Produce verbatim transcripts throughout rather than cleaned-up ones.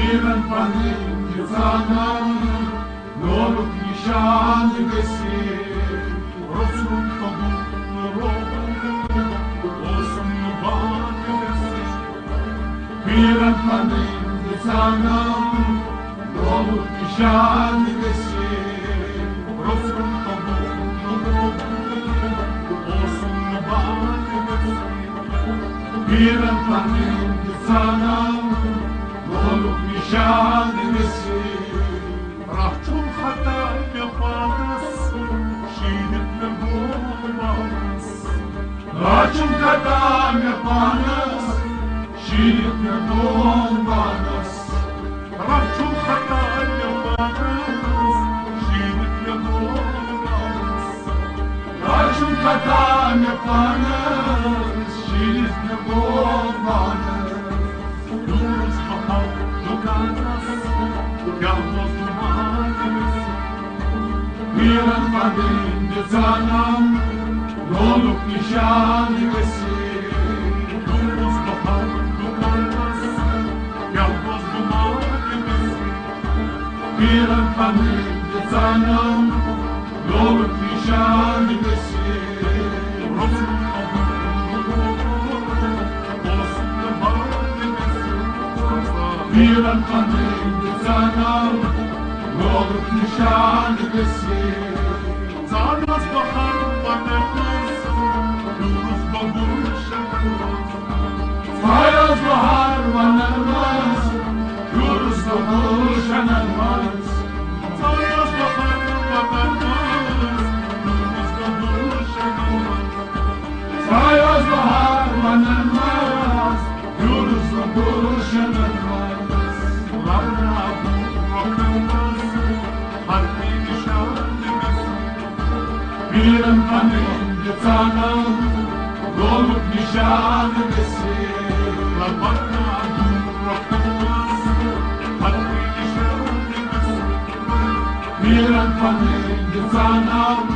پیرن پنٕنۍ زانان، لولُک نِشان گژھِ۔ رسول قبول روحُن، اوسُم نہٕ بان گژھِ۔ پیرن پنٕنۍ زانان، لولُک نِشان گژھِ۔ رسول قبول روحُن، اوسُم نہٕ بان گژھِ۔ پیرن پنٕنۍ زانان، لولُک نِشان گژھِ۔ راہ چھُم خطا مےٚ پانس، شیٖرِتھ مےٚ گوٚو پانس۔ راہ چھُم خطا مےٚ پانس، شیٖرِتھ مےٚ گوٚو پانس۔ راہ چھُم خطا مےٚ پانس، شیٖرِتھ مےٚ گوٚو پانس۔ راہ چھُم خطا مےٚ پانس، شیٖرِتھ مےٚ گوٚو پانس۔ یوٗرس بہار دُکانس، کیٛاہ ووت دُکانس؟ پیرن پنٕنۍ زانان، لولُک نِشان گژھِ۔ یوٗرس بہار دُکانس، کیٛاہ ووت دُکانس؟ پیرن پنٕنۍ زانان، لولُک نِشان گژھِ۔ پیرن پنٕنۍ زانان، لولُک نِشان گژھِ۔ زانس بہار ونس، یوٗرس بہار شکر۔ ژایس بہار ونن منٛز، یوٗرس گُلشنن منٛز۔ ژایس بہار ونن منٛز، یوٗرس گُلشنن منٛز۔ ژایس بہار ونن منٛز، یوٗرس گُلشنن منٛز۔ لبنہٕ آبُک رۄخن منٛز، ہر کُنہِ نِشان گژھِ۔ پیرن پنٕنۍ زانان، لولُک نِشان گژھِ۔ لبنہٕ آبُک رۄخن منٛز، ہر کُنہِ نِشان گژھِ۔ پیرن پنٕنۍ زانان،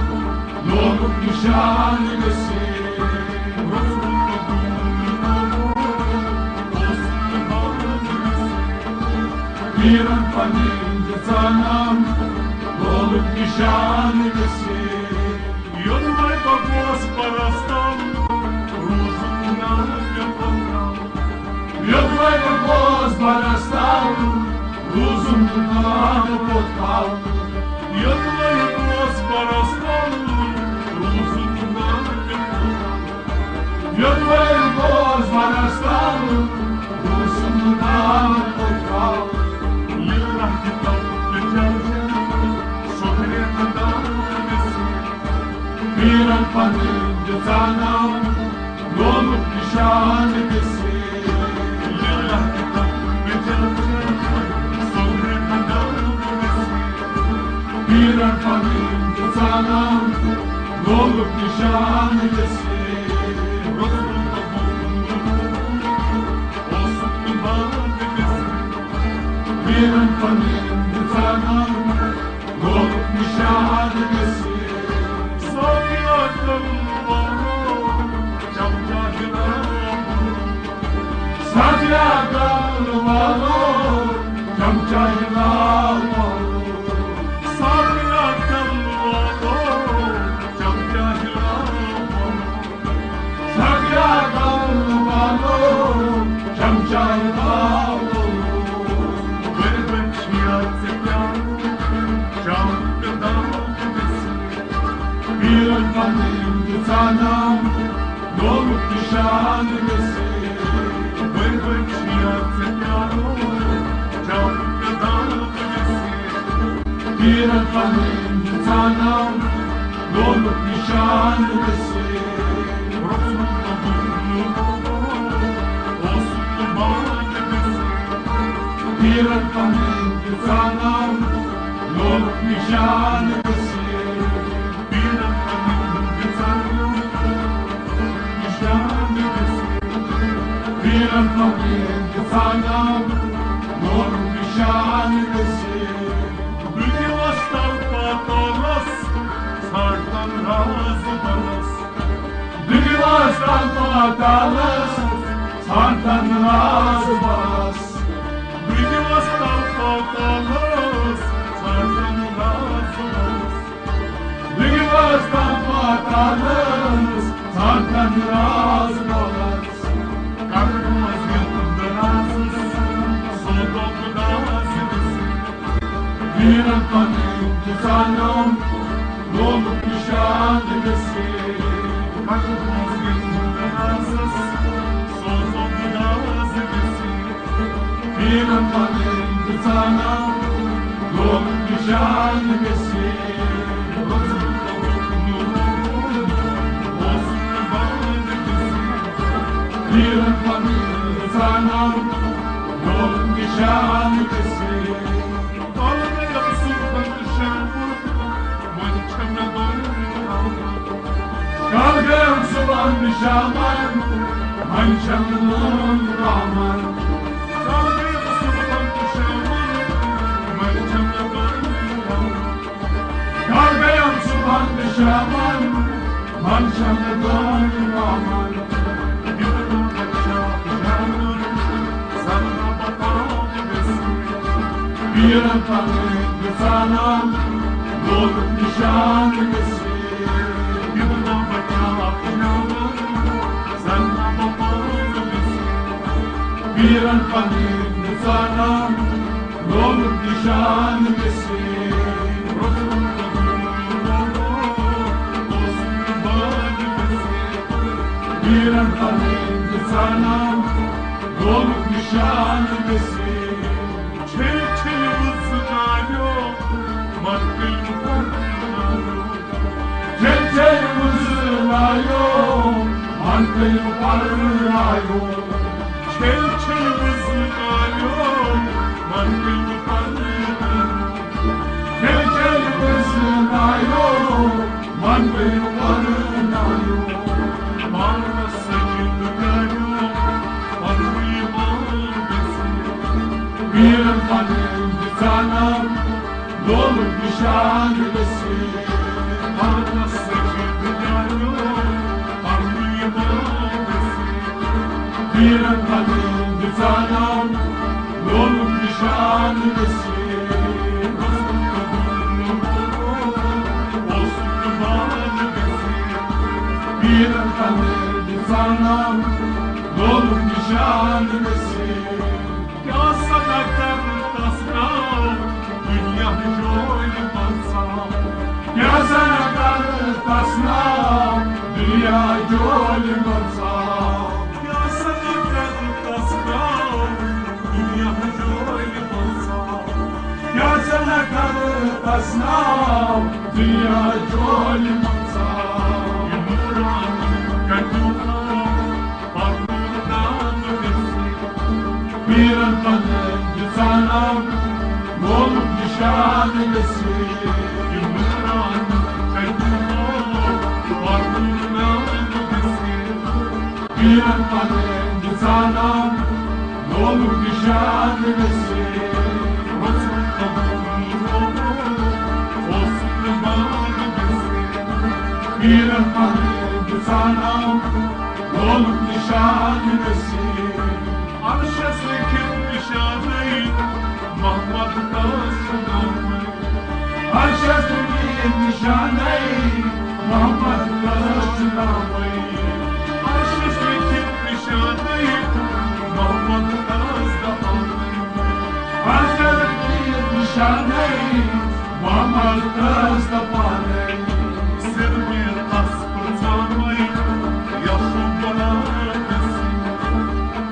لولُک نِشان گژھِ۔ رسول قبول اوس نہٕ بان گژھِ۔ پیرن پنٕنۍ زانان، لولُک نِشان گژھِ۔ یوٚدوَے بہٕ گوس پرستان، روٗزُم نہٕ مےٚ پتھ کال۔ یوٚدوَے بہٕ گوس پرستان، روٗزُم نہٕ مےٚ پتھ کال۔ یوٚدوَے بہٕ گوس پرستان، روٗزُم نہٕ مےٚ پتھ کال۔ یوٚدوَے بہٕ گوس پرستان، روٗزُم نہٕ مےٚ پتھ کال۔ لِلّٰہِ تَوَکَّلْتُ، سوٚگرے تہٕ دان گژھِ۔ پیرن پنٕنۍ زانان، لولُک نِشان گژھِ۔ لِلّٰہِ تَوَکَّلْتُ، سوٚگرے تہٕ دان گژھِ۔ پیرن پنٕنۍ زانان، لولُک نِشان گژھِ۔ رسول قبول اوس نہٕ بان گژھِ۔ پیرن پنٕنۍ زانان، لولُک نِشان گژھِ۔ صافی عقل والو، چمچا ہلاؤ۔ صافی عقل والو، چمچا ہلاؤ۔ صافی عقل والو، چمچا ہلاؤ۔ سبیا دل والو، چمچہ لاؤ۔ ؤرۍ ؤرۍ چھِیا ژےٚ پیارُن، شام تہٕ دام گژھِ۔ پیرن پنٕنۍ زانان، لولُک نِشان گژھِ۔ ؤرۍ ؤرۍ چھِیا ژےٚ پیارُن، شام تہٕ دام گژھِ۔ پیرن پنٕنۍ زانان، لولُک نِشان گژھِ۔ رسول قبول اوس نہٕ بان گژھِ۔ پیرن پنٕنۍ زانان، لولُک نِشان گژھِ۔ پیرن پنٕنۍ زانان، نِشان گژھِ۔ پیرن پنٕنۍ زانان، لولُک نِشان گژھِ۔ بہٕ دِوس تل پاتالس، ژھانٛڈتن راز بلس۔ بہٕ دِوس تل پاتالس، ژھانٛڈتن راز بلس۔ بہٕ دِوس تل تالس ژھانٛڈن راز اوس۔ دِلہِ وٲژ تَمہِ پتہٕ تالس ژھانٛڈن راز اوس۔ کرٕ منٛز یِم درازس سوزو خۄداس ویٖرن پنٕنۍ دِژانم لولُک نِشان گژھِ۔ کرٕ منٛز یِم درازس سوزو خۄداس ویٖرن پنٕنۍ دِژانم لولُک نِشان گژھِ۔ ویٖرن پنٕنۍ دِژانم لولُک نِشان گژھِ۔ کالہٕ گٔیم صُبحن شامُن، وۄنۍ چھےٚ مےٚ دۄن آمُت۔ کالہٕ گٔیم صُبحن شامن، وۄنۍ چھےٚ مےٚ دۄن آمُت۔ کالہٕ گٔیم صُبحن شامن، وۄنۍ چھےٚ مےٚ دۄن آمُت۔ کالہٕ گٔیم صُبحن شامن، وۄنۍ چھےٚ مےٚ دۄن آمُت۔ ویٖرن پنٕنۍ دِژانم لولُک نِشان گژھِ۔ ویٖرن پنٕنۍ دِژانم لولُک نِشان گژھِ۔ ویٖرن پنٕنۍ دِژانم لولُک نِشان گژھِ۔ چھٔلۍ چھٔلۍ وٕزناویو، مَرکٔلۍ پَرناویو۔ چھٔلۍ چھٔلۍ وٕزناویو، مَرکٔلۍ پَرناویو۔ چھٔلۍ چھٔلۍ وٕزناویو، مَرکٔلۍ پَرناویو۔ چھٔلۍ چھٔلۍ وٕزناویو، مَرکٔلۍ پَرناویو۔ پانَس سجدٕ کَریو، پَنُن ایمان گژھِ۔ ویٖرن پنٕنۍ دِژانم لولُک نِشان گژھِ۔ پانَس سجدٕ کَریو، پَنُن ایمان گژھِ۔ ویٖرن پنٕنۍ دِژانم لولُک نِشان گژھِ۔ ویٖرن پنٕنۍ دِژانم لولُک نِشان گژھِ۔ کیٛاہ سا نہ کرٕ تس ناو دُنیا جولہِ منٛز ژاو۔ کیٛاہ سا نہ کرٕ تس ناو دُنیا جولہِ منٛز ژاو۔ کیٛاہ سا نہ کرٕ تس ناو دُنیا جولہِ منٛز ژاو۔ کیٛاہ سا نہ کرٕ تس ناو دُنیا جولہِ منٛز ژاو۔ یہِ نورانہٕ کتیُک ناو پرنُک نام گژھِ۔ ویٖرن پنٕنۍ دِژانم لولُک نِشان گژھِ۔ یہِ نورانہٕ کتیُک ناو پرنُک نام گژھِ۔ ویٖرن پنٕنۍ دِژانم لولُک نِشان گژھِ۔ ویٖرن پنٕنۍ دِژانم لولُک نِشان گژھِ۔ عرشس لیکھِتھ نِشانَے محمد داس چھُ ناوٕے۔ عرشس لیکھِتھ نِشانَے محمد داس چھُ ناوٕے۔ عرشس لیکھِتھ نِشانَے محمد داس دپانَے۔ عرشس لیکھِتھ نِشانَے محمد داس دپانَے۔ سِر میرَس پرٛژھانَے یَسُن بَناوَس۔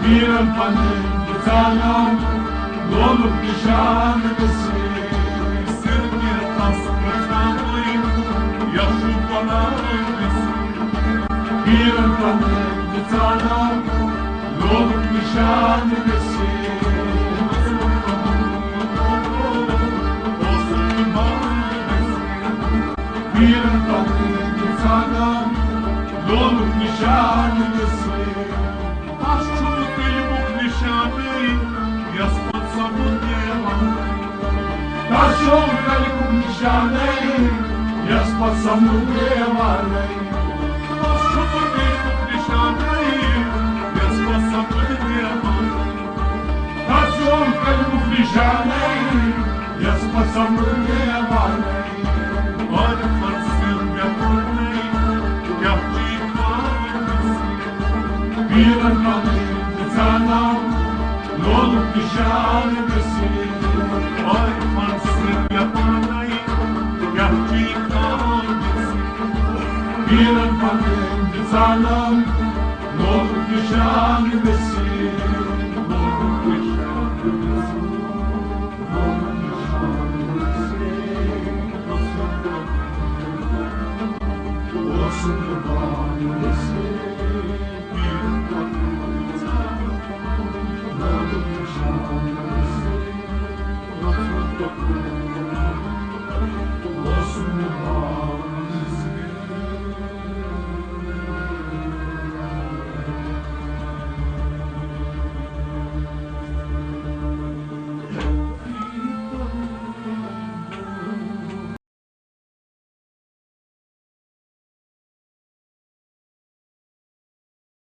ویٖرن پنٕنۍ دِژانم لولُک نِشان گژھِ۔ سِر میرَس پرٛژھانَے یَسُن بَناوَس۔ ویٖرن پنٕنۍ دِژانم لولُک نِشان گژھِ۔ ویٖرن پنٕنۍ دِژانم لولُک نِشان گژھِ۔ تس چھُنہٕ قلمُک نِشانٕے، یَس پتہٕ سَمُد دیوانَے۔ تس چھُنہٕ قلمُک نِشانٕے، یَس پتہٕ سَمُد دیوانَے۔ تس چھُنہٕ قلمُک نِشانٕے، یَس پتہٕ سَمُد دیوانَے۔ تس چھُنہٕ قلمُک نِشانٕے، یس پسند یوان، عارفن سٕنٛز مےٚ پرنٕے، کیٛاہ چھُے خانس؟ پیرن منٛز زانان، لولُک نشان